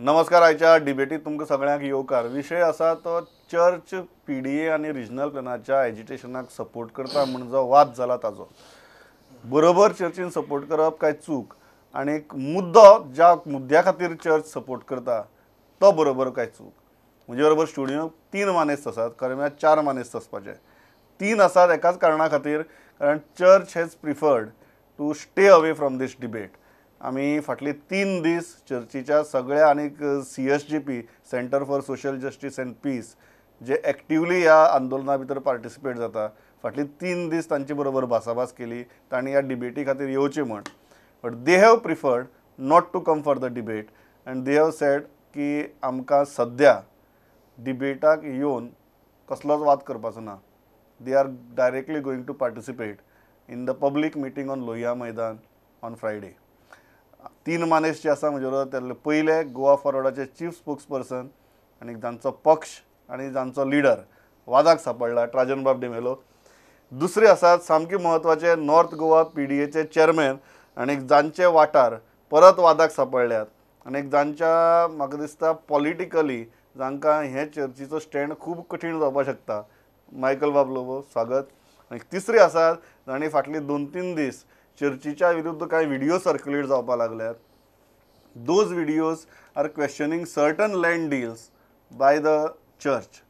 नमस्कार. आयच्या डिबेटीत तुमकां सगळ्यांक येवकार. विशय आसा तो चर्च पीडीए आनी रिजनल प्लॅनाच्या एजिटेशनाक सपोर्ट करता म्हूण जो वाद जाला ताजो बरोबर चर्चीन सपोर्ट करप काय चूक, आनी एक मुद्दो ज्या मुद्द्या खातीर चर्च सपोर्ट करता तो बरोबर काय चूक. म्हजे बरोबर स्टुडियो तीन मानेस्त आसात, खरें म्हळ्यार चार मानेस्त आसपाचे, तीन आसात एकाच कारणा खातीर, कारण church has preferred to stay away from this debate. आमी फाटले 3 दीस चर्चीच्या सगळ्या आनीक CSJP centre for social justice and peace J actively ह्या आंदोलना भितर पार्टिसिपेट जाता, फाटले 3 दीस तांचे बरोबर भासाभास केली, तांणी ह्या डिबेटी खातीर येवचें म्हण. But they have preferred not to come for the debate and they have said की आमकां सद्या डिबेटाक येवन कसलोच वाद करपाचो ना. They are directly going to participate in the public meeting on Lohia Maidan on Friday. 3 मानेस जे आसा म्हजे बरोबर, त्यातले पयले गोवा फॉरवर्डाचे चीफ स्पोक्स पर्सन आनी जांचो पक्ष आनी जांचो लिडर वादाक सापडला, ट्राजन बाब डिमेलो. दुसरे आसात सामके म्हत्वाचे नॉर्थ गोवा पीडीएचे चेअरमॅन आनी जांचे वाठार परत वादाक सापडल्यात आनी जांच्या म्हाका दिसता पॉलिटिकली जांकां हे चर्चीचो स्टँड खूब कठीण जावपाक शकता, मायकल बाब लोबो, स्वागत. आनी तिसरे आसात जांणी फाटले 2-3 दीस चर्चीच्या विरुद्ध कांय व्हिडिओ सर्क्युलेट जावपाक लागल्यात. Those videos are questioning certain land deals by the church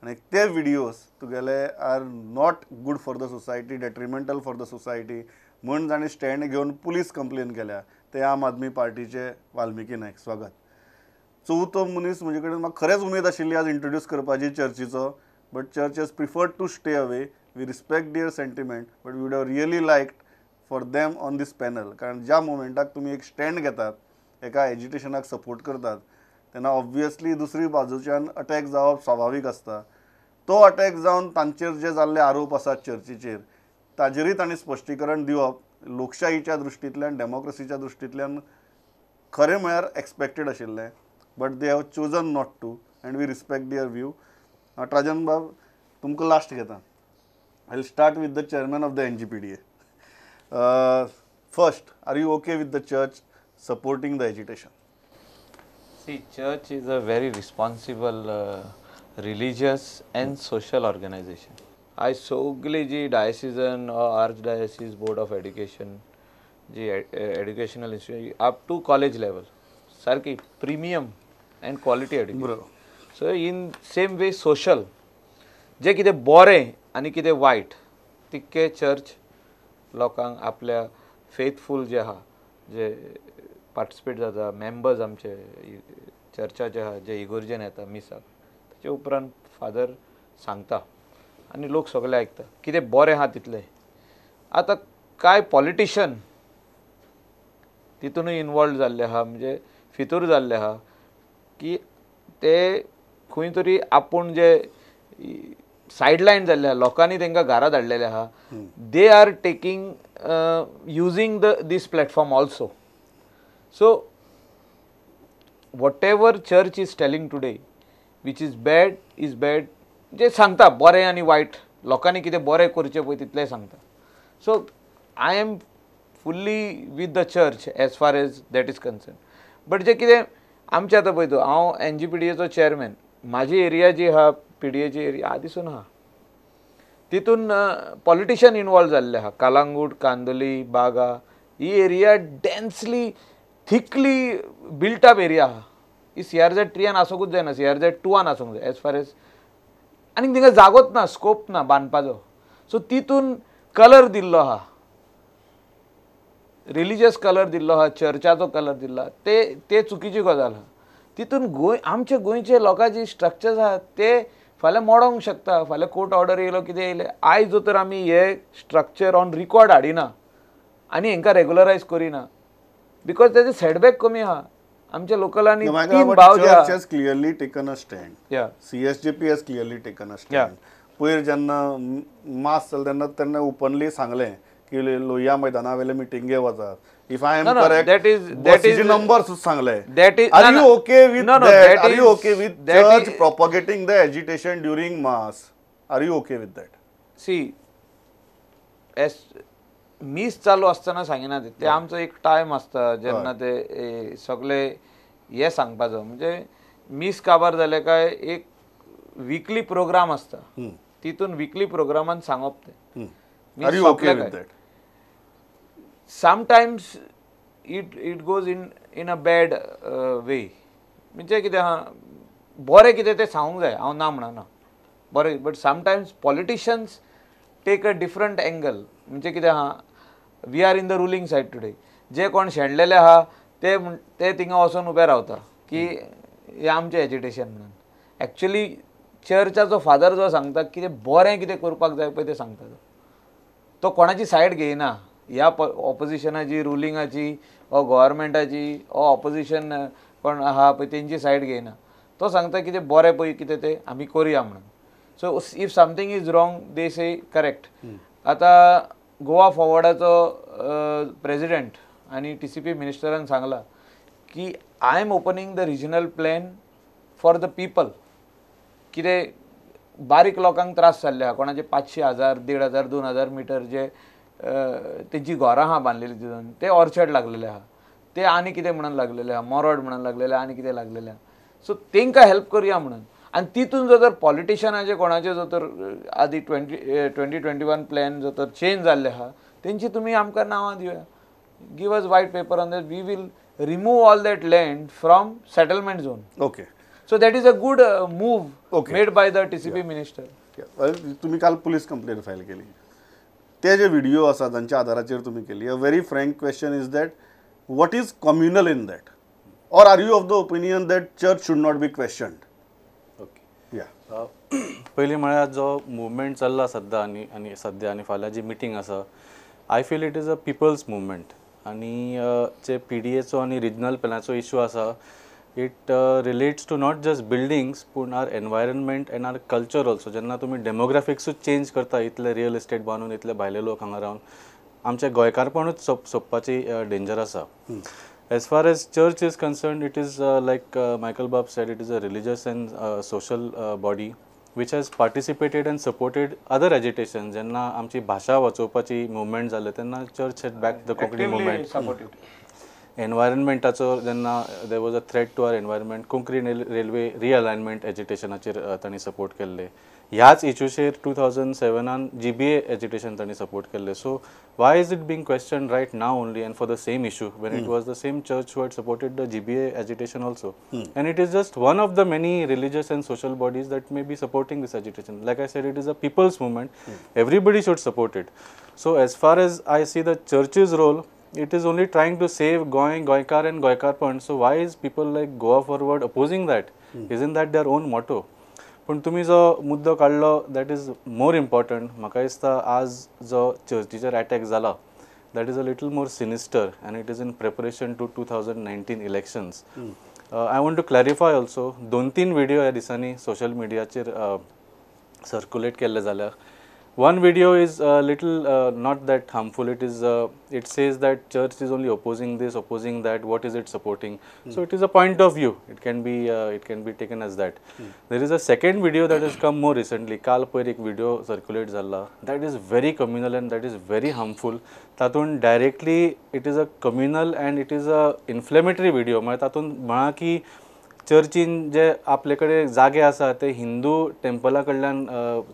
आनी ते व्हिडियोज तुगेले are not good for the society, detrimental for the society म्हूण जांणी स्टँड घेवन पुलीस कंप्लेन केल्या ते आम आदमी पार्टीचे वाल्मिकी नायक, स्वागत. चवथो मनीस म्हजे कडेन म्हाका खरेंच उमेद आशिल्ली आज इंट्रोड्यूस करपाची चर्चीचो, but church has preferred to stay away. We respect their sentiment but we would have really liked for them on this panel. कारण ज्या मोमेंटाक तुमी एक स्टँड घेतात, एका एजिटेशनाक सपोर्ट करतात, तेन्ना ऑब्वियसली दुसरी बाजूच्यान अटॅक जावप स्वाभावीक आसता. तो अटॅक जावन तांचेर जे जाल्ले आरोप आसात चर्चीचेर ताजेरूय तांणी स्पश्टीकरण दिवप लोकशाहीच्या दृश्टींतल्यान, डेमोक्रेसीच्या दृश्टींतल्यान खरें म्हळ्यार एक्सपेक्टेड आशिल्लें, but they have chosen not to and we respect their view. Trajan बाब, तुमकां लास्ट घेता. I will start with the chairman of the NGPDA. First, are you okay with the church supporting the agitation? See, church is a very responsible religious and social organization. आयज सगली जी diocesan or archdiocese board of education ji educational institute up to college level सारकी premium and quality education. So in same way social जे कितें बरें आनी कितें वायट तितकें चर्च लोकांक आपल्या फेथफूल जे आहा, जे पार्टिसिपेट जाता मेंबर्स आमचे चर्चाचे आहा, जे इगोर्जेन येता मिसाक, ताचे उपरांत फादर सांगता आनी लोक सगळे आयकता कितें बरें आहा तितलें. आतां कांय पॉलिटिशन तितूनय इनवॉल्व जाल्ले आहा, म्हणजे फितूर जाल्ले आहा की ते खंय तरी आपूण जे सायडलायन जाल्ले आहा, लोकांनी तांकां घरा धाडलेले आहा. They are taking using the this platform also. So whatever church is telling today which is bad is bad, जे सांगता बरें आनी वायट, लोकांनी कितें बरें करचें पळय तितलें सांगता. So I am fully with the church as far as that is concern. But जे कितें आमचें आतां पळय तूं, हांव एनजीपीडीएचो चेअरमॅन, म्हाजी एरिया जी आहा पीडीएची एरिया आदिसून आहा, तितून पॉलिटिशन इनवॉल्व जाल्ले आहा. कालांगूट, कांदोली, बागा ही area densely thickly built up area आहा. ही सीआरझेड 3 आसूंकूच जायना, सीआरझेड 2 आसूंक जाय एज फार एज, आनी थिंगा जागोच ना, स्कोप ना बांदपाचो. सो तितून कलर दिल्लो आहा, रिलीजियस कलर दिल्लो आहा, चर्चाचो कलर दिल्लो आहा, ते चुकीची गजाल आहा. तितून गोंय आमचे गोंयचे लोकांची स्ट्रक्चर्स आहा ते फाल्यां मोडोंक शकता, फाल्यां कोर्ट ऑर्डर येयलो कितें येयलें. आयज जर तर आमी हे स्ट्रक्चर ऑन रिकॉर्ड हाडिना आनी हेंकां रेगुलरायज करिना, because तेजे सेटबॅक कमी आहा. आमच्या लोकलांनी 3 भाव जे आहा. Church has clearly taken a stand. CSJP has clearly taken a stand. पयर जेन्ना मास जालें तेन्ना तेन्ना ओपनली सांगलें की लोहिया मैदाना वयले मिटिंगे वचात. If I am correct, that is number सांगले. That is, are you okay with that? Are you okay with church propagating the agitation during mass? Are you okay with that? See, as मीस चालू आसतना सांगिना ते आमचो एक time आसता जेन्ना ते सगळे हें सांगपाचो म्हणजे मीस काबार जालें काय एक विकली प्रोग्राम आसता, तितून विकली प्रोग्रामान सांगप तें. Are you okay with that? Sometimes it goes in a bad way. म्हणजे कितें आहा, बरें कितें तें सांगूंक जाय, हांव ना म्हणना बरें, but sometimes politicians take a different angle. म्हणजे कितें आहा, we are in the ruling side today, जे कोण शेणलेले आहा ते थिंगा वचोन उबे रावता की हें आमचें एजिटेशन म्हणून. एक्चुली चर्चाचो फादर जो सांगता कितें बरें कितें करपाक जाय पळय तें सांगता, तो कोणाची सायड घेयना, ह्या ऑपोजिशनाची, रुलिंगाची ओ गव्हर्मेंटाची ओ ऑपोजिशन कोण आहा पळय तेंची सायड घेयना, तो सांगता कितें बरें पळय कितें तें आमी करुया म्हणून. So if something is wrong they say correct. आतां गोवा फॉवर्डाचो प्रेजिडेंट आनी TCP मिनिस्टरान सांगलां की I am opening the regional plan for the people. कितें बारीक लोकांक त्रास जाल्ले आहा, कोणाचे 500, 1000, 1500, 2000 मिटर जे तेंची घरां आहा बांदलेली तितून ते ऑर्चर्ड लागलेले आहा, ते आनी कितें म्हणून लागलेले आहा, मोरड म्हणून लागलेले आनी कितें लागलेले आहा. सो तेंकां हेल्प करुया म्हणून. आनी तितून जर तर पॉलिटिशनाचे कोणाचे जर तर आदी 2021 प्लॅन जर तर चेंज जाल्ले आहा तेंची तुमी आमकां नांवां दिवया, give us white paper on that, we will remove all that land from settlement zone. Okay, so that is a good move made by the TCP minister. तुम्ही काल पुलीस कंप्लेन फायल केली, ते जे व्हिडिओ आसा जांच्या आधाराचेर तुम्ही केली, a very frank question is that what is communal in that, or are you of the opinion that church should not be questioned? Okay, या पयलीं म्हळ्यार जो मुवमेंट चल्ला सद्या आनी आनी सद्या आनी फाल्यां जी मिटींग आसा, I feel it is a people's movement. आनी जे PDAचो आनी रिजनल प्लॅनाचो इशू आसा, it relates to not just buildings पूण our environment and our culture also. जेन्ना तुमी डेमोग्राफिक्सूच चेंज करता, इतले रियल इस्टेट बांदून इतले भायले लोक हांगा रावन आमचें गोंयकारपणूच सोंपपाची डेंजर आसा. As far as church is concerned, it is like Michael Bab said, it is a religious and social body which has participated and supported other agitation. जेन्ना आमची भाशा वाचोवपाची मुवमेंट जाले तेन्ना church had back the Konkani movement. एनवायरमेंटाचो जेन्ना there was a threat to our environment, Konkani railway realignment एजिटेशनाचेर तांणी support केल्ले. ह्याच इशूचेर 2007 GBA agitation तांणी सपोर्ट केल्ले. So why is it being questioned right now only and for the same issue when it was the same church who had supported the GBA agitation also? And it is just one of the many religious and social bodies that may be supporting this agitation. Like I said, it is a people's movement. Everybody should support it. So as far as I see the church's role, it is only trying to save Goa, Goikar and Goikarpan. So why is people like Goa Forward opposing that? Isn't that their own motto? पण तुमी जो मुद्दो काडलो that is more important. म्हाका दिसता आज जो चर्चीचेर attack जाला that is a little more sinister and it is in preparation to 2019 elections. I want to clarify also, 2-3 video ह्या दिसांनी सोशल मिडियाचेर सर्क्युलेट केल्ले जाल्यार, one video is a little not that harmful. It is it says that church is only opposing this, opposing that, what is it supporting? So it is a point of view, it can be taken as that. There is a second video that has come more recently. काल पयर एक video circulate जाला, that is very communal and that is very harmful. तातूंत directly it is a communal and it is a inflammatory video. म्हळ्यार तातूंत म्हळां की चर्चीन जे आपले कडेन जागे आसा ते हिंदू टेम्पला कडल्यान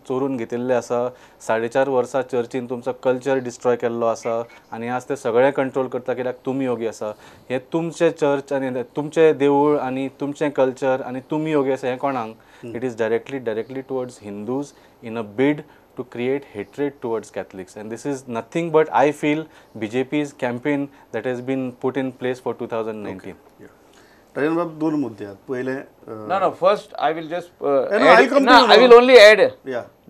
चोरून घेतिल्ले आसा. 4.5 वर्सां चर्चीन तुमचो कल्चर डिस्ट्रॉय केल्लो आसा आनी आज ते सगळें कंट्रोल करता कित्याक तुमी योगी आसा. हें तुमचें चर्च आनी तुमचें देवूळ आनी तुमचें कल्चर आनी तुमी योगी आसा हें कोणाक? It is directly towards Hindus in a bid to create hatred towards Catholics, and this is nothing but, I feel, BJP's campaign that has been put in place for 2019. Okay. Rajan बाब, दोन मुद्दे आहेत. पहिले no, first I will just add, no, I will only add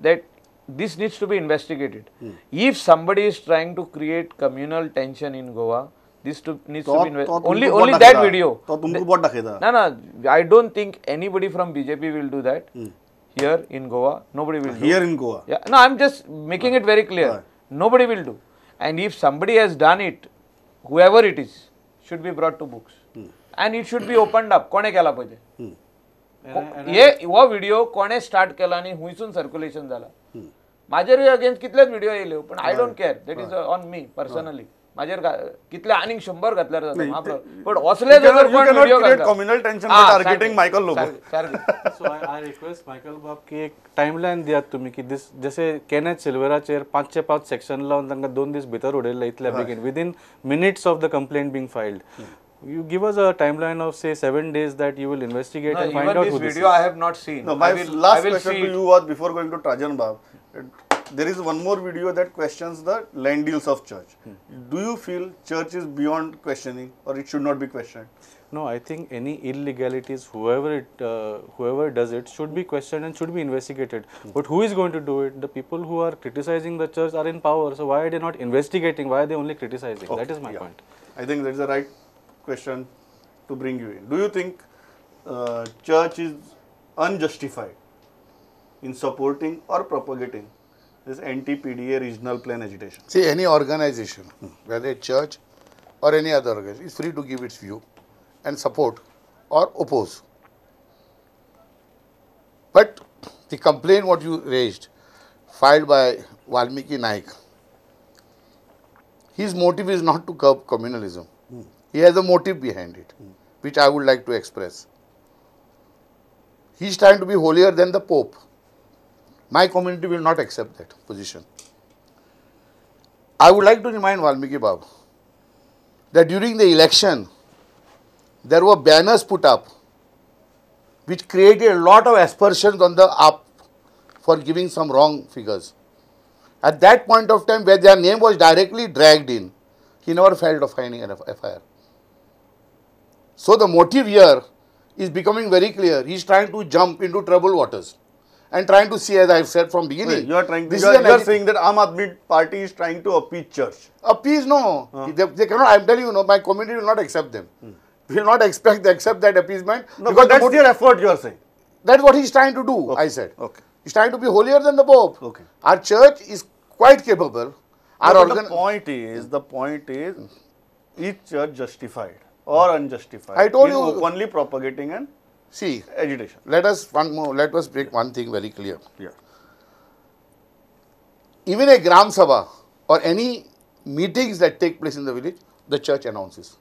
that this needs to be investigated. If somebody is trying to create communal tension in Goa, this needs to be investigated. Only that video. तो तुमको बोट दाखयता. No, I don't think anybody from BJP will do that. Here in Goa, nobody will do. Here in Goa. Yeah, no, I'm just making it very clear. Nobody will do. And if somebody has done it, whoever it is, should be brought to books. And it should be opened up. कोणे केला पळय ते हे हो video कोणे start केला आनी हुंयसून circulation जाला. म्हाजेरूय अगेन्स्ट कितलेच व्हिडिओ येयल्यो, पण I don't care, that is on me personally. म्हाजेर कितले आनीक 100 घातल्यार जाता, बट असले जर कोण video communal tension by targeting Michael Lobo. So I request Michael बाब की एक टायमलायन दियात तुमी की दीस, जशे केनेथ सिल्वराचेर 5 5 सेक्शन लावन तांकां 2 दीस भितर उडयल्ले, इतल्या बेगीन within minutes of the complaint being filed. You give us a timeline of say 7 days that you will investigate and find out who this is. Video I have not seen. No, my last question to you was before going to Trajan Bab. There is one more video that questions the land deals of church. Do you feel church is beyond questioning or it should not be questioned? No, I think any illegalities, whoever does it, should be questioned and should be investigated. But who is going to do it? The people who are criticizing the church are in power. So why are they not investigating? Why are they only criticizing? Okay, that is my point. I think that is the right question to bring you in. Do you think church is unjustified in supporting or propagating this anti-PDA regional plan agitation? See, any organization, whether a church or any other organization, is free to give its view and support or oppose. But the complaint what you raised, filed by Valmiki Naik, his motive is not to curb communalism. He has a motive behind it, which I would like to express. He is trying to be holier than the Pope. My community will not accept that position. I would like to remind Valmiki Babu that during the election, there were banners put up which created a lot of aspersions on the AAP for giving some wrong figures. At that point of time, where their name was directly dragged in, he never felt of finding an FIR. So the motive here is becoming very clear. He is trying to jump into troubled waters and trying to see, as I have said from beginning. Wait, you are trying. You are saying that Aam Aadmi Party is trying to appease church. Appease, no. They cannot. I am telling you, no. My community will not accept them. Will not accept that appeasement. No, because that's their effort, you are saying. That's what he is trying to do, okay. I said. Okay. He is trying to be holier than the Pope. Okay. Our church is quite capable. Our no, the point is, is church justified or unjustified? I told you, openly propagating an agitation. Let us make one thing very clear. Yeah. Even a Gram Sabha or any meetings that take place in the village, the church announces.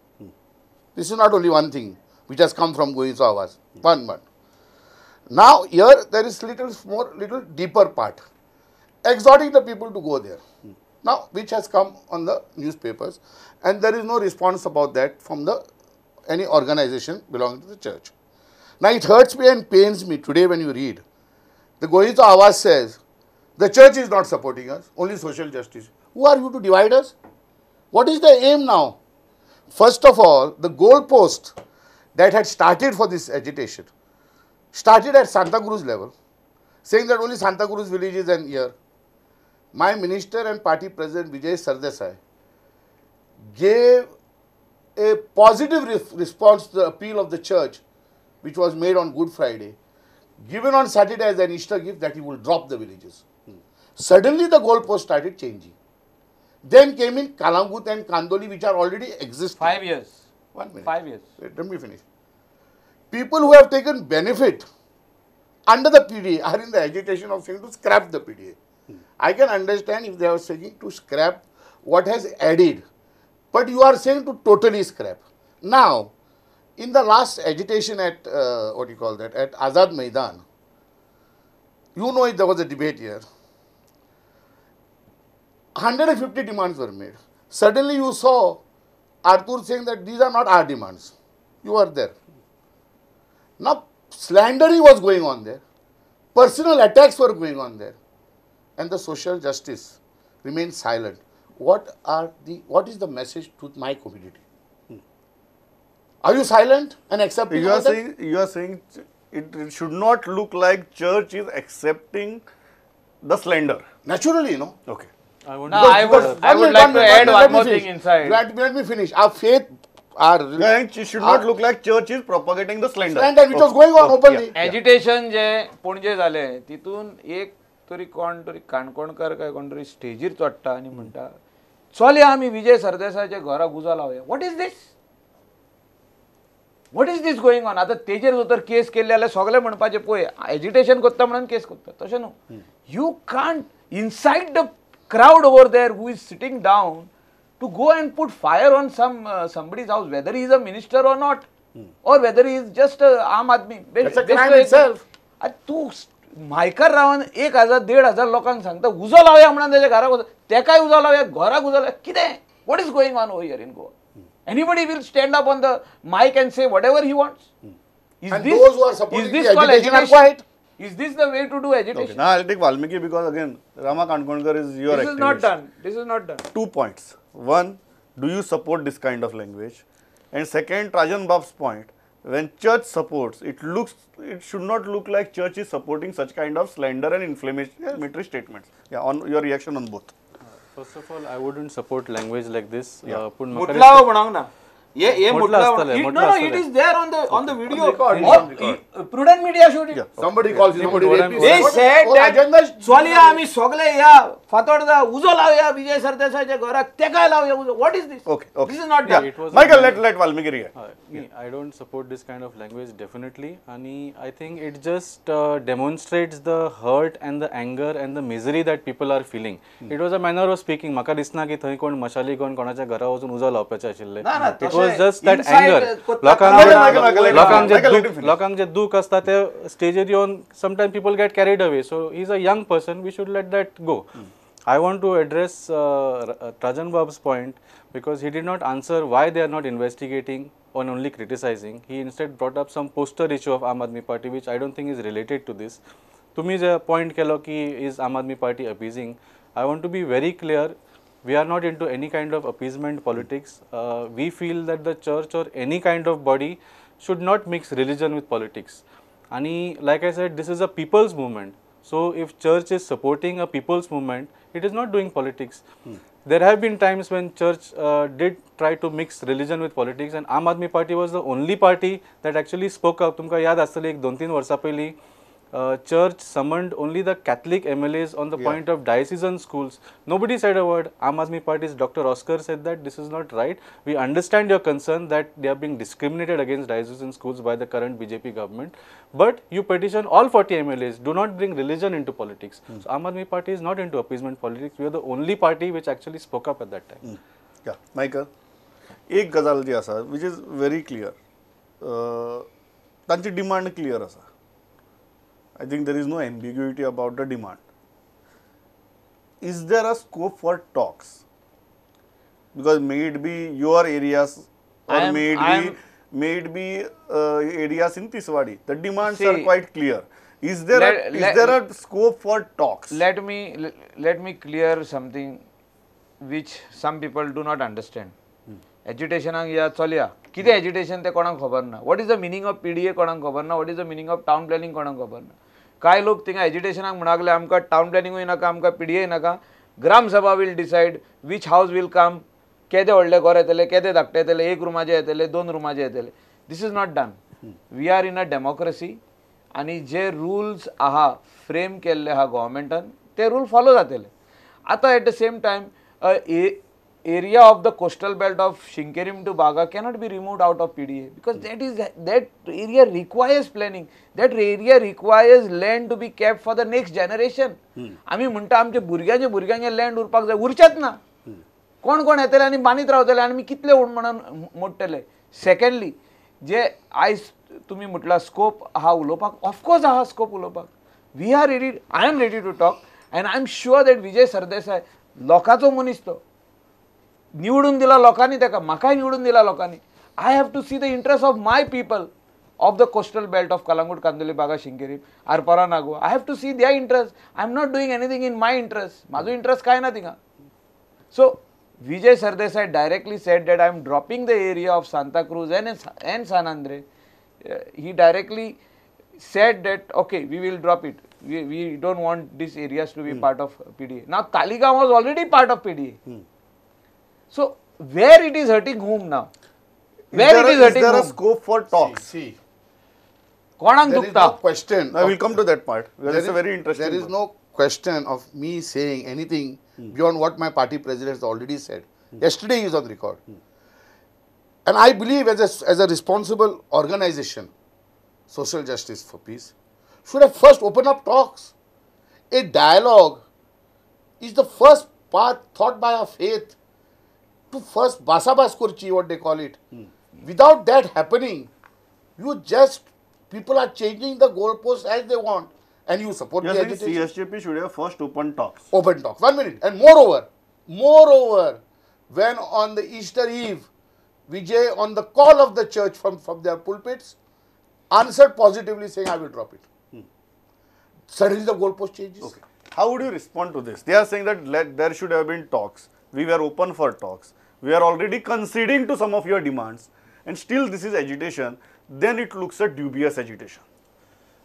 This is not only one thing which has come from Goencho Avaz. One. Now here there is little deeper part, exhorting the people to go there. Now, which has come on the newspapers, and there is no response about that from the any organization belonging to the church. Now, it hurts me and pains me today when you read. The Goencho Avaz says, the church is not supporting us, only social justice. Who are you to divide us? What is the aim now? First of all, the goalpost that had started for this agitation started at Santacruz level, saying that only Santacruz village is an here. My minister and party president Vijay Sardesai gave a positive response to the appeal of the church, which was made on Good Friday, given on Saturday as an Easter gift that he will drop the villages. Suddenly the goalpost started changing. Then came in Kalangut and Kandoli, which are already existing. 5 years. 1 minute. 5 years. Wait, let me finish. People who have taken benefit under the PDA are in the agitation of saying to scrap the PDA. I can understand if they are saying to scrap what has added, but you are saying to totally scrap. Now, in the last agitation at, at Azad Maidan, you know there was a debate here. 150 demands were made. Suddenly you saw Arthur saying that these are not our demands. You were there. Now, slandering was going on there. Personal attacks were going on there. And the social justice remained silent. What is the message to my community? Are you silent and accepting? You are saying it should not look like church is accepting the slander. Naturally, you know. Okay. I would like to add one more thing inside. Let me finish. Our faith, our... It should not look like church is propagating the slander. Slander, which was going on openly. Agitation जे पणजे जाले तितून एक तरी कोण तरी काणकोणकर काय कोण तरी स्टेजीर चडटा आनी म्हणटा चलया आमी विजय सरदेसायाच्या घरा उजो लावया. What is this? What is this going on? आतां तेजेर जर तर केस केल्ली जाल्यार सगळे म्हणपाचें पळय एजिटेशन करता म्हणून केस करता. तशें न्हू. You can't inside the crowd over there who is sitting down To go and put fire on some somebody's house, whether he is a minister or not, or whether he is just a Aam Aadmi. That's a crime itself. तू मायकार रावन 1000 1500 लोकांक सांगता उजो लावया म्हणून ताच्या घराक, तेकाय उजो लावया, घराक उजो लावया, कितें? What is going on over here in Goa? Anybody will stand up on the mic and say whatever he wants. Is and this, those who are supporting is this the called agitation are agitation? quiet. Is this the way to do agitation? Okay, now I'll take Valmiki because again Rama Kankonkar is your This activist. is not done. This is not done. 2 points. One, do you support this kind of language? And second, Rajan Bab's point, when church supports, it should not look like church is supporting such kind of slander and inflammatory statements. Yeah, on your reaction on both. First of all, I wouldn't support language like this. Yeah. Mutla म्हणूंक ना. ये mutla. No, it is there on the video. Prudent media showed it. Yeah. Somebody calls you, somebody rapist. They said that चोलया आमी सगळे या फातोर्डा उजो लावया विजय सरदेसायच्या घराक, तेकाय लावया उजो. What is this? Okay, okay. This is not done. Michael, let Valmiki react. I don't support this kind of language definitely. And I think it just demonstrates the hurt and the anger and the misery that people are feeling. It was a manner of speaking. म्हाका दिसना की थंय कोण मशाली कोण कोणाच्या घरा वचून उजो लावपाचें आशिल्लें. It was just that anger. लोकांक जे दुःख आसता ते स्टेजीर येवन sometimes people get carried away. So he is a young person, we should let that go. I want to address Rajan Bab's point because he did not answer why they are not investigating and only criticizing. He instead brought up some poster issue of Aam Aadmi Party, which I don't think is related to this. Tumi je point kelo ki is Aam Aadmi Party appeasing, I want to be very clear, we are not into any kind of appeasement politics. We feel that the church or any kind of body should not mix religion with politics. And like I said, this is a people's movement. So if church is supporting a people's movement, it is not doing politics. There have been times when church did try to mix religion with politics, and Aam Aadmi Party was the only party that actually spoke up. Tumka yaad astale ek 2-3 varsa pehli church summoned only the Catholic MLAs on the point of diocesan schools. Nobody said a word. Aam Aadmi Party's Dr. Oscar said that this is not right. We understand your concern that they are being discriminated against diocesan schools by the current BJP government. But you petition all 40 MLAs. Do not bring religion into politics. So Aam Aadmi Party is not into appeasement politics. We are the only party which actually spoke up at that time. Yeah, Michael, ek gazal ji asa, which is very clear. Tanchi demand clear asa. I think there is no ambiguity about the demand. Is there a scope for talks? Because may it be your areas or may it be areas in Tiswadi. The demands are quite clear. Is there a scope for talks? Let me clear something which some people do not understand. Agitation या चलया कितें agitation ते कोणाक खबर ना. What is the meaning of PDA कोणाक खबर ना. What is the meaning of town planning कोणाक खबर ना. कांय लोक थिंगा एजिटेशनाक म्हणूंक लागले आमकां टावन प्लॅनिंगूय नाका, आमकां PDA नाका. Gram Sabha will decide which house will come, केदे व्हडले घर येतले, केदे धाकटे येतले, एक रुमाचे येतले, दोन रुमाचे येतले. This is not done. We are in a democracy आनी जे रुल्स आहा फ्रेम केल्ले आहा गव्हर्मेंटान ते रूल फॉलो जातले. आतां at the same time area of the coastal belt of Shinkerim to Baga cannot be removed out of PDA because that area requires planning. That area requires land to be kept for the next generation. आमी म्हणटा आमचे भुरग्यांचे भुरग्यांचे land उरपाक जाय, उरचेच ना. कोण कोण येतले आनी बांदीत रावतले आनी आमी कितले म्हणून मोडटले. सेकंडली, जे आयज तुमी म्हटला स्कोप आहा उलोवपाक, ऑफकोर्स आहा स्कोप उलोवपाक. We are ready, I am ready to talk and I am sure that Vijay Sardesai लोकांचो मनीस, तो निवडून दिला लोकांनी ताका, म्हाकाय निवडून दिला लोकांनी. I have to see the interest of my people of the coastal belt of Calangute, Candolim, Baga, Sinquerim, Arpora, Nagoa. I have to see their interest. I am not doing anything in my interest. म्हाजो interest कांय ना थिंगा. So Vijay Sardesai directly said that I am dropping the area of Santacruz and San Andre. He directly said that okay, we will drop it. We don't want these areas to be part of PDA. Now Taligaon was already part of PDA. So where it is hurting whom now? Where it is hurting Is there whom? A scope for talks? See, कोणाक there is दुखता? no question. I will come to that part. It's a very interesting. There is no question of me saying anything beyond what my party president has already said. Yesterday he is on record. And I believe as a responsible organization, Social Justice for Peace should have first opened up talks. A dialogue is the first path thought by our faith. To first basabas korchi, what they call it. Without that happening, you just, people are changing the goalposts as they want, and you support the agitation. CSJP should have first open talks. Open talks. 1 minute. And moreover, when on the Easter Eve, Vijay, on the call of the church from their pulpits, answered positively saying, I will drop it. Suddenly the goalpost changes. Okay. How would you respond to this? They are saying that there should have been talks. We were open for talks. We are already conceding to some of your demands, and still this is agitation. Then it looks a dubious agitation.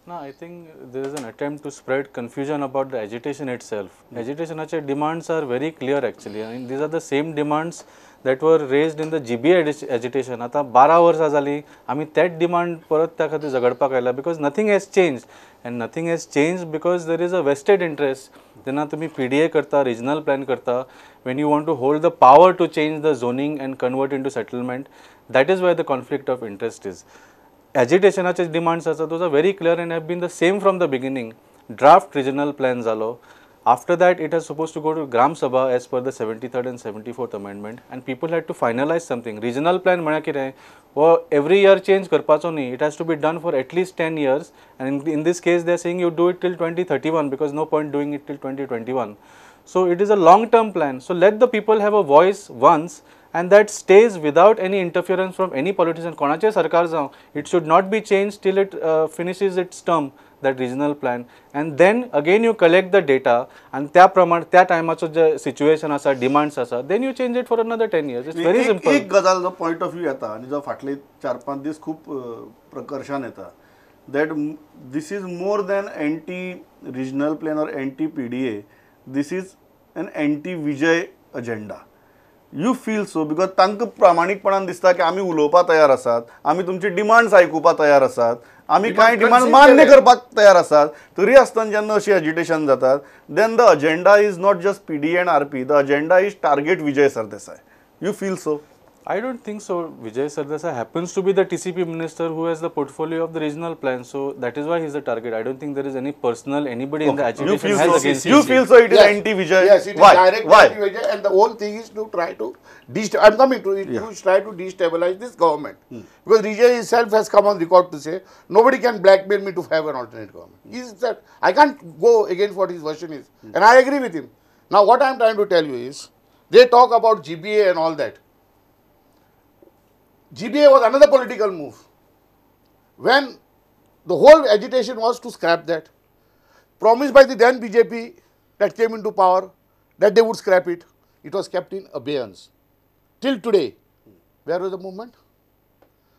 No, I think there is an attempt to spread confusion about the agitation itself. Agitationache demands are very clear actually. I mean, these are the same demands that were raised in the GBA agitation. आता 12 वर्सां जाली आमी तेच demand परत त्या खातीर झगडपाक आयला, because nothing has changed, and nothing has changed because there is a vested interest. जेन्ना तुमी PDA करता, रिजनल प्लॅन करता, when you want to hold the power to change the zoning and convert into settlement, that is where the conflict of interest is. Agitationache demands आसा, those are very clear and have been the same from the beginning. Draft regional plan जालो. After that, it is supposed to go to Gram Sabha as per the 73rd and 74th amendment, and people had to finalize something. Regional plan म्हळ्यार कितें, हो every year change करपाचो न्ही, it has to be done for at least 10 years, and in this case they are saying you do it till 2031, because no point doing it till 2021. So it is a long term plan. So let the people have a voice once, and that stays without any interference from any politician. कोणाचें सरकार जावं, it should not be changed till it finishes its term, that regional plan, and then again you collect the data, and त्या प्रमाण त्या टायमाचो जे situation आसा, demands आसा, then you change it for another 10 years. It's very simple. एक गजाल जो point of view येता आनी जो फाटले 4-5 दीस खूब प्रकर्षान येता, that this is more than anti regional plan or anti PDA, this is an anti Vijay agenda. You feel so because तांकां प्रामाणीकपणान दिसता की आमी उलोवपाक तयार आसात, आमी तुमचे डिमांड्स आयकुपाक तयार आसात, आमी कांय डिमांड मान्य करपाक तयार आसात, तरी आसतना जेन्ना अशी एजिटेशन जातात, then the agenda is not just PDA and RP, the agenda is target Vijay Sardesai. You feel so? I don't think so. Vijay Sardesai happens to be the TCP minister who has the portfolio of the regional plan, so that is why he is the target. I don't think there is any personal anybody in the agitation has against him. You feel so? It is anti-Vijay. Yes, it is direct anti-Vijay, and the whole thing is to try to I'm coming to it, to try to destabilize this government. Because Vijay himself has come on record to say nobody can blackmail me to have an alternate government. He said I can't go against what his version is, and I agree with him. Now what I am trying to tell you is, they talk about GBA and all that. GBA was another political move. When the whole agitation was to scrap that, promised by the then BJP that came into power that they would scrap it, it was kept in abeyance. Till today, where was the movement?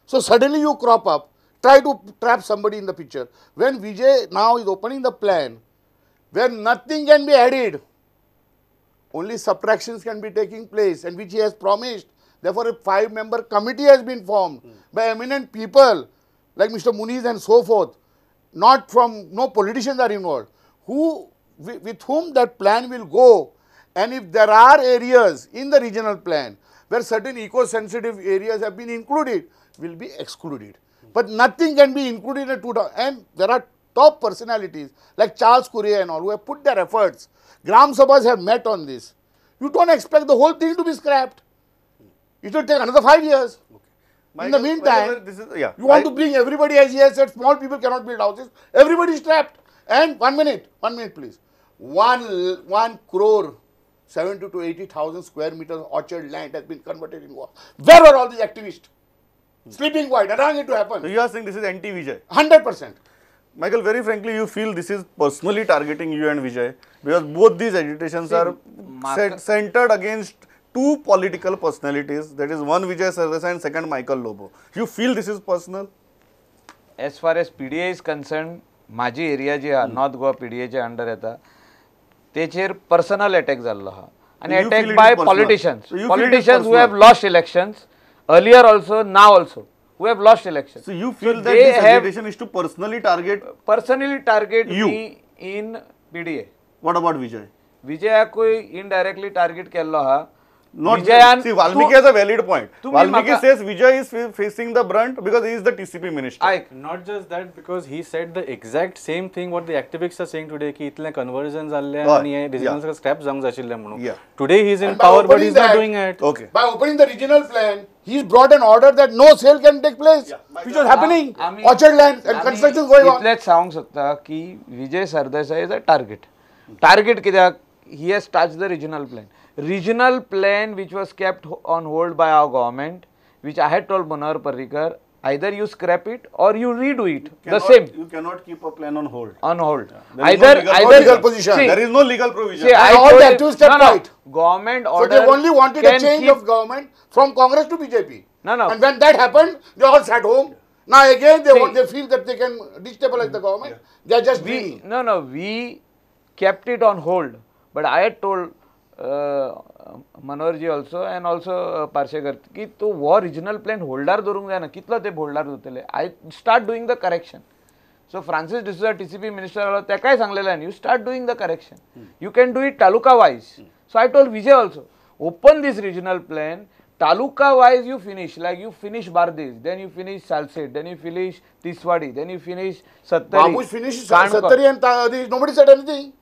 So suddenly you crop up, try to trap somebody in the picture. When Vijay now is opening the plan, where nothing can be added, only subtractions can be taking place, and which he has promised. Therefore, a 5-member committee has been formed by eminent people like Mr. Muniz and so forth. Not from, no politicians are involved, who, with whom that plan will go. And if there are areas in the regional plan where certain eco-sensitive areas have been included, will be excluded. But nothing can be included in a 2. And there are top personalities like Charles Correa and all who have put their efforts. Gram Sabhas have met on this. You don't expect the whole thing to be scrapped. It will take another 5 years. Okay. In the meantime, this is, you want to bring everybody, as he has said, small people cannot build houses. Everybody is trapped. And 1 minute, 1 minute please. 1 crore 70 to 80,000 square meters orchard land has been converted in war. Where were all these activists? Sleeping quiet, allowing it to happen. So you are saying this is anti-Vijay? 100%. Michael, very frankly, you feel this is personally targeting you and Vijay, because both these agitations are centered against two political personalities, that is one Vijay Sardesai and second Michael Lobo. You feel this is personal? As far as PDA is concerned, माझी area जी आहा north Goa PDA च्या under येता, तेचेर personal attack जाल्लो आहा, आनी attack by politicians, politicians who have lost elections earlier also, now also, who have lost elections. So you feel that this agitation is to personally target you me in PDA. What about Vijay? विजयाकूय indirectly target केल्लो आहा. Not see, Valmiki has a valid point. Valmiki says Vijay is facing the brunt because he is the TCP minister. Not just that, because he said the exact same thing what the activists are saying today, ki itle conversion जाल्ले आनी हे regional scrap जावंक जाय आशिल्ले म्हणून. Today he is in power, but he is not doing it. Okay. By opening the regional plan, he has brought an order that no sale can take place, which was happening. Orchard land and construction going on. इतलेच सांगूंक शकता की Vijay Sardesai is a target. Target कित्याक? He has touched the regional plan. Regional plan which was kept on hold by our government, which I had told Manohar Parrikar, either you scrap it or you redo it. The same. You cannot keep a plan on hold. On hold. Yeah. Either no legal position. See, there is no legal provision. See, and all that to step right. Government order. So they only wanted a change of government from Congress to BJP. No, no. And when that happened, they all sat home. Now again they feel that they can destabilize the government. Yeah. They are just dreaming. No, no. We kept it on hold. But I had told Manoharji also and also Parsekar की तो हो regional plan holder दवरूंक जायना, कितलो ते holder दवरतले. I start doing the correction. So Francis D'Souza TCP minister आलो, तेकाय सांगलेलें you start doing the correction, you can do it taluka wise. So I told Vijay also, open this regional plan taluka wise, you finish, like you finish Bardez, then you finish Salcete, then you finish Tiswadi, then you finish Sattari. Babush finish Sattari and nobody said anything.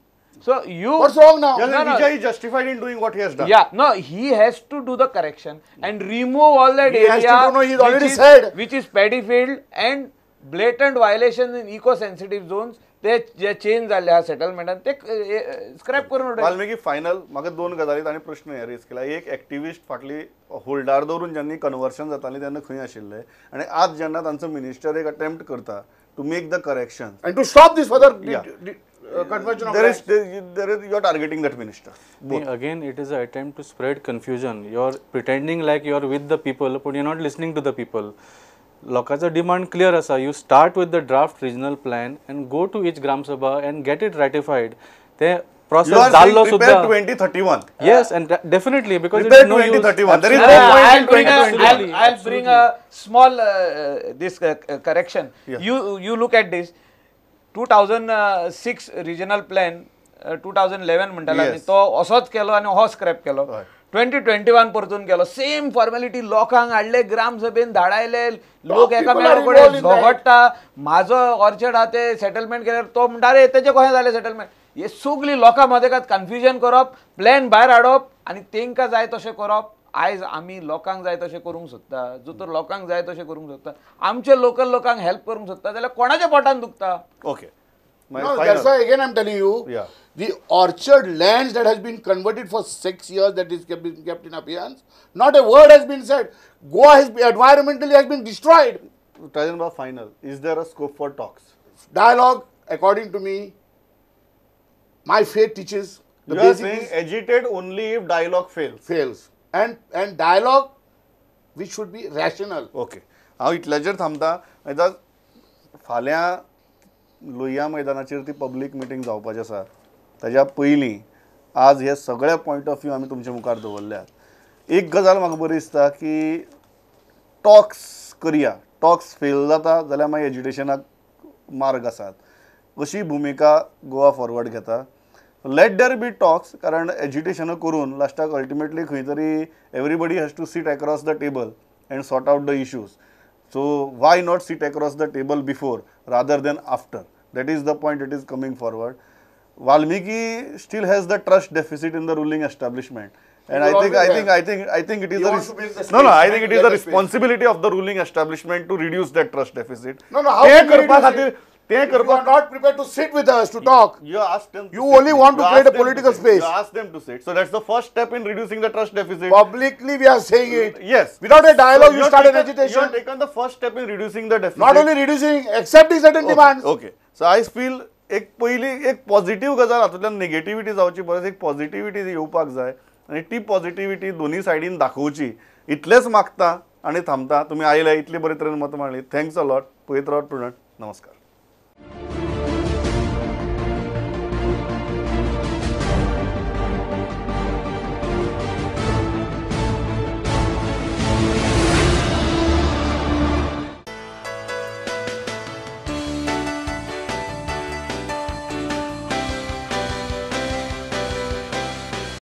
So you, what's wrong now? Yeah, no, no. Vijay is justified in doing what he has done. Yeah, no, he has to do the correction and remove all that he area. Has to do, no, he's already said. Which is paddy field and blatant violations in eco-sensitive zones. ते जे change जाल्ले आहा सेटलमेंटान ते scrap करून उडयले. Valmiki final म्हाका दोन गजाली तांणी प्रश्न हे रेज केला. एक, एक्टिविस्ट फाटली होल्डार दवरून जेन्ना कन्वर्शन जातालें तेन्ना खंय आशिल्ले आनी आज जेन्ना तांचो मिनिस्टर एक अटेम्प्ट करता to make the correction and to stop this further conversion of there is you are targeting that minister. Both. Again, it is an attempt to spread confusion. You are pretending like you are with the people, but you are not listening to the people. लोकांचो demand clear आसा. You start with the draft regional plan and go to each Gram Sabha and get it ratified. ते process जाल्लो सुद्दां 2031. Yes, and definitely because it is no use. 2031. There is no point in 2021. I'll bring a small this correction. Yeah. You look at this 2006 regional plan, 2011 म्हणटाला न्ही, तो असोच केलो आनी हो scrap केलो. 2021 परतून केलो, सेम फॉर्मेलिटी. लोकांक हाडले ग्रामसभेन धाडायले, लोक एकामेका कडेन झगडटा. म्हाजो ऑर्चर्ड आहा ते सेटलमेंट केल्यार तो म्हणटा अरे तेजें कशें जालें सेटलमेंट. हे सगळी लोकां मदेकात कन्फ्युजन करप, प्लॅन भायर हाडप आनी तेंकां जाय तशें करप. आयज आमी लोकांक जाय तशें करूंक सोदता, जो तर लोकांक जाय तशें करूंक सोदता, आमचे लोकल लोकांक हेल्प करूंक सोदता जाल्यार कोणाच्या पोटान दुखता. Okay. No, that's why again I'm telling you, yeah. The orchard lands that has been converted for 6 years, that is kept in abeyance, not a word has been said. Goa has been, environmentally has been destroyed. Tajanba, final. Is there a scope for talks? Dialogue, according to me, my faith teaches. The you are saying agitate only if dialogue fails. Fails. And dialogue, which should be rational. Okay. हांव इतल्याचेर थांबता. आतां फाल्यां लोहिया मैदानाचेर ती public meeting जावपाची आसा. ताज्या पयलीं आज हे सगळे पॉयंट ऑफ व्यू आमी तुमच्या मुखार दवरल्यात. एक गजाल म्हाका बरी दिसता की टॉक्स करया, टॉक्स फेल जाता जाल्यार मागीर एज्युटेशनाक मार्ग आसात अशी भुमिका गोवा फॉरवर्ड घेता. लेट there B talks, कारण एज्युटेशनां करून लास्टाक अल्टिमेटली खंय तरी everybody has to sit across the table and sort out the issues. So why not sit across the table before rather than after? That is the point it is coming forward. Valmiki still has the trust deficit in the ruling establishment, and I think it is a I think it is the responsibility of the ruling establishment to reduce that trust deficit. No, no, how can you reduce it? If you are not prepared to sit with us to talk. You asked them. You only want to create a political space. You asked them to sit. So that's the first step in reducing the trust deficit. Publicly, we are saying it. Yes. Without a dialogue, you start an agitation. You have taken the first step in reducing the deficit. Not only reducing, accepting certain demands. Okay. So I feel एक पयली एक positive गजाल हातूंतल्यान negativity जावची परस एक positivity येवपाक जाय आनी ती पॉझिटिव्हिटी दोनूय सायडीन दाखोवची इतलेंच मागता आनी थांबता. तुमी आयले इतले बरे तरेन मत मांडली. Thanks a lot. पळयत रावात प्रुडंट. नमस्कार.